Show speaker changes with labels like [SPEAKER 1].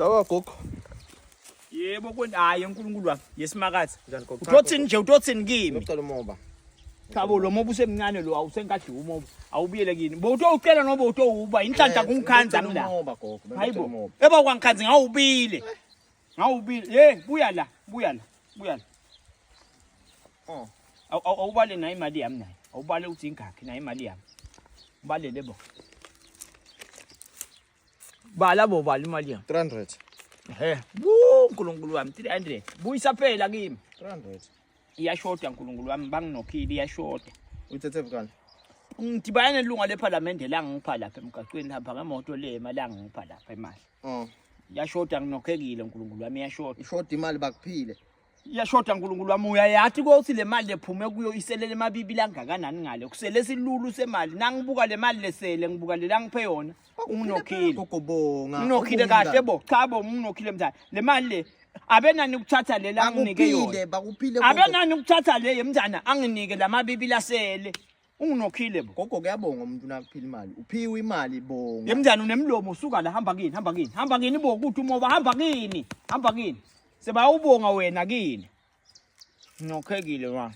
[SPEAKER 1] Sawa gogo.
[SPEAKER 2] Yebo kwen hayi uNkulunkulu wami yesimakathe.
[SPEAKER 1] Njani gogo?
[SPEAKER 2] Utothini nje utothini kimi?
[SPEAKER 1] Ngicela umoba.
[SPEAKER 2] Cha bo lo moba usemncane lo awusenkadli umoba. Awubuyele kini. Bo utowucela noba utowuba inhlanhla kungikhanza
[SPEAKER 1] Ngicela
[SPEAKER 2] ngila.
[SPEAKER 1] umoba gogo.
[SPEAKER 2] Hayi
[SPEAKER 1] Bengicela
[SPEAKER 2] bo.
[SPEAKER 1] umoba.
[SPEAKER 2] Eba kwangikhanzi ngawubile. Ngawubile. Hey buya la, buya la, buya la.
[SPEAKER 1] Oh.
[SPEAKER 2] Awubale nayo imali yami nayo. Awubale ukuthi ingakhi nayo imali yami. Ubalele bo. Bala bo bala imali yami.
[SPEAKER 1] 300.
[SPEAKER 2] He, bu uNkulunkulu wami 300. Buyisa phela kimi.
[SPEAKER 1] 300.
[SPEAKER 2] Iyashoda uNkulunkulu wami banginokhile iyashoda.
[SPEAKER 1] Uyithethe bukani?
[SPEAKER 2] Ngidibane nelunga lephalamende la ngipha lapha emgaqweni lapha ngemoto le imali angipha lapha imali.
[SPEAKER 1] Oh.
[SPEAKER 2] Iyashoda nginokhekile uNkulunkulu wami iyashoda.
[SPEAKER 1] Ishoda imali bakuphile.
[SPEAKER 2] Iyashoda uNkulunkulu wami uyayathi ukuthi le mali lephume kuyo iselele emabibi langakanani ngale. Kusele silulu semali. Nangibuka le mali lesele ngibuka le langiphe yona. Unginokhile.
[SPEAKER 1] Gogo bonga.
[SPEAKER 2] Nginokhile kahle bo. Cha bo nginokhile mntana. Le mali le abenani ukuthatha le la nginike yona.
[SPEAKER 1] Bakuphile, bakuphile gogo.
[SPEAKER 2] Abenani ukuthatha le yemntana anginike lamabibi lasele. Unginokhile bo.
[SPEAKER 1] Gogo kuyabonga umuntu nakuphila imali. Uphiwe imali bonga.
[SPEAKER 2] Yemntana unemlomo usuka la hamba kini hamba kini. Hamba kini bo kuthi umoba hamba kini. Hamba kini. Sebayawubonga wena kini. Nginokhekile wa.